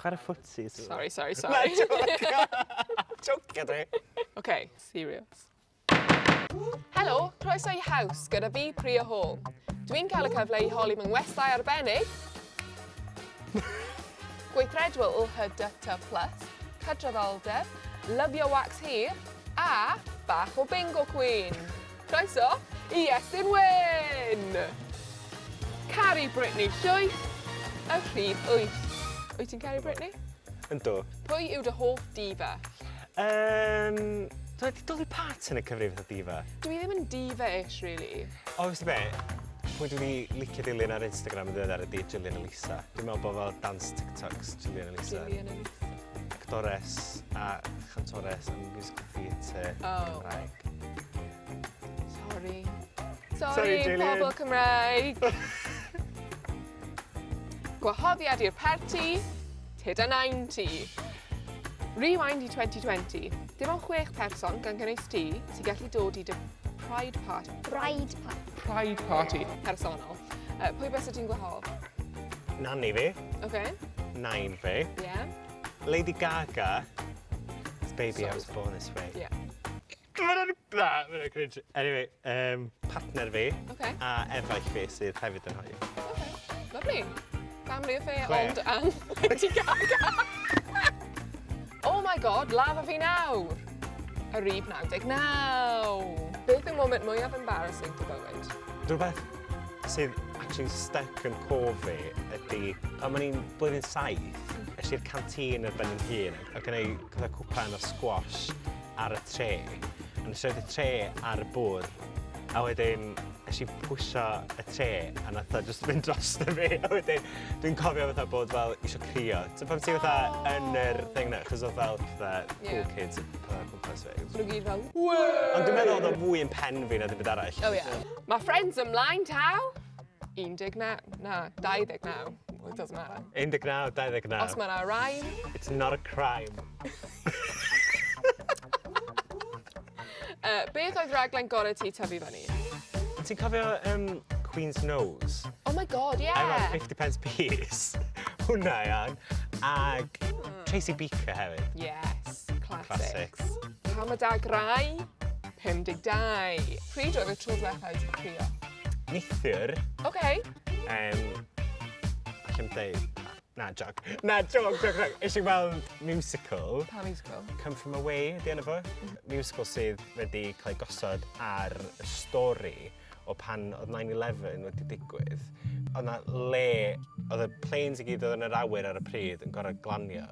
Chwarae footsies. Sorry, sorry, sorry. Na, jocio! Jocio dwi. OK, serious. Helo, croeso i Haws gyda fi, Priya Hall. Dwi'n cael y cyfle i holi fy ngwestai arbennig, gweithredwyr LHDT+, cydraddoldeb, lyfio wax hir, a bach o bingo queen. Croeso i Iestyn Wyn! Caru Britney llwyth, y rhif 8. Wyt ti'n caru Britney? Yndw. Pwy yw dy hoff diva? Um, dwi wedi Dolly Parton yn cyfri fatha diva. Dwi ddim yn diva-ish, really. O, wrth be, pwy dwi wedi licio dilyn ar Instagram yn ddiweddar ydy Gillian Elisa. Dwi'n meddwl bod fel dance TikToks Gillian Elisa. Gillian Elisa. Actores a chantores a musical theatre oh. Cymraeg. Sorry. Sorry, Sorry, Gillian. pobl Cymraeg. Gwahoddiad i'r parti, Tyd a 90. Rewind i 2020. Dim ond chwech person, gan gynnwys ti, sy'n gallu dod i dy Pride Party. Bride Party. Pride Party personol. Pwy bysa ti'n gwahodd? Nanny fi. OK. Nain fi. Yeah. Lady Gaga. Baby, I was born this way. Yeah. Na, mae'n cringe. Anyway, partner fi. Okay. A efaill fi sydd hefyd yn hoyw. Okay. Lovely. Family affair, Chwech. ond am Lady Gaga. Oh my god, lafa fi nawr. Y rif 99. Beth yw moment mwyaf embarrassing dy bywyd? Rhywbeth sydd actually stuck yn cof fi ydy pan o'n i'n blwyddyn 7, es i'r canteen ar ben yn hun ac yn ei gyda cwpan o squash ar y tre. A nes i roid y tre ar y bwrdd a wedyn nes i pwysio y tre a nath o just mynd drosto fi. A wedyn dwi'n cofio fatha bod fel isio crio. So pan ti fatha yn yr thing na, achos oedd fel fatha cool kids yn fatha o gwmpas fi. Maen nhw gyd fel, Ond dwi'n meddwl oedd o fwy yn pen fi na dim byd arall. Oh yeah. Mae Friends ymlaen taw 19, na, 29. Well, it doesn't matter. 19, 29. Os mae yna rhyme. It's not a crime. Beth oedd raglen gorau ti tyfu fyny? Ti'n cofio Queen's Nose? Oh my god, yeah! Efo 50 pence piece. Hwnna, iawn. Ag Tracy Beaker hefyd. Yes, classics. Classic. Pam y dagrau? 52. Pryd oedd y tro diwethaf i ti crio? Neithiwr. OK. Allai'm deud. Na, joc. Na, joc, joc, joc. Es i weld musical. Pa musical? Come From Away ydi enw fo. Musical sydd wedi cael ei gosod ar y stori o pan oedd 9/11 wedi digwydd. Oedd 'na le, oedd y planes i gyd oedd yn yr awyr ar y pryd yn gorfod glanio.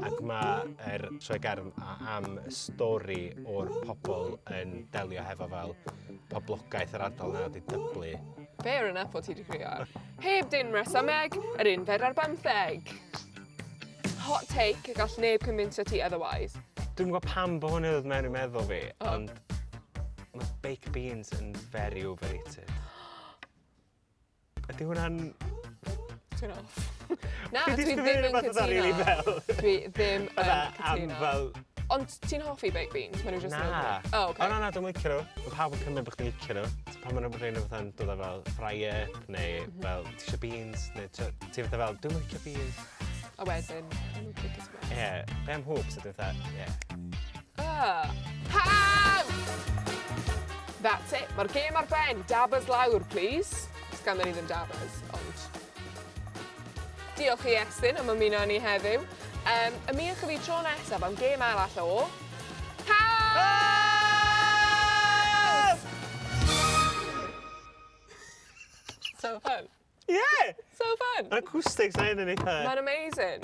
Ac mae'r sioe gerdd am y stori o'r pobl yn delio hefo fel poblogaeth yr ardal yna wedi dyblu. Fair enough o ti 'di crio. Heb dim resymeg, yr unfed ar bymtheg. Hot take, y gall neb convincio ti otherwise. Dwi'm yn gwybod pam bod hwn yn dod mewn i meddwl fi, Oh. ond mae baked beans yn very overrated. Ydy hwnna'n... Dwi'n off. Na, Dwi 'di dwi sgrifennu ddim yn rhywbeth fatha really cytuno. fel- Dwi ddim yn Fatha am cytuno. fel... Ond ti'n hoffi baked beans? Maen nhw jyst yn Na. overrated. Oh, okay. O na, na, dwi'n licio nhw. Mae pawb yn cymryd bod chdi'n licio nhw. So pan maen nhw'n rhywun fatha'n dod â fel fry up, neu fel, ti eisiau beans, neu ti fatha fel, dwi'n licio beans. A wedyn, maen nhw'n licio ti. Ie, be am hoops ydw fatha, ie. Ah. Pam! That's it, mae'r gêm ar ben. Dabbers lawr, please. Os ganddo ni ddim dabbers, ond... Diolch i Estyn am ymuno â ni heddiw. Ymunwch â fi tro nesaf am gêm arall o... Haws! So fun. Yeah! So fun! Yr acoustics na hyn yn eitha... Mae'n amazing.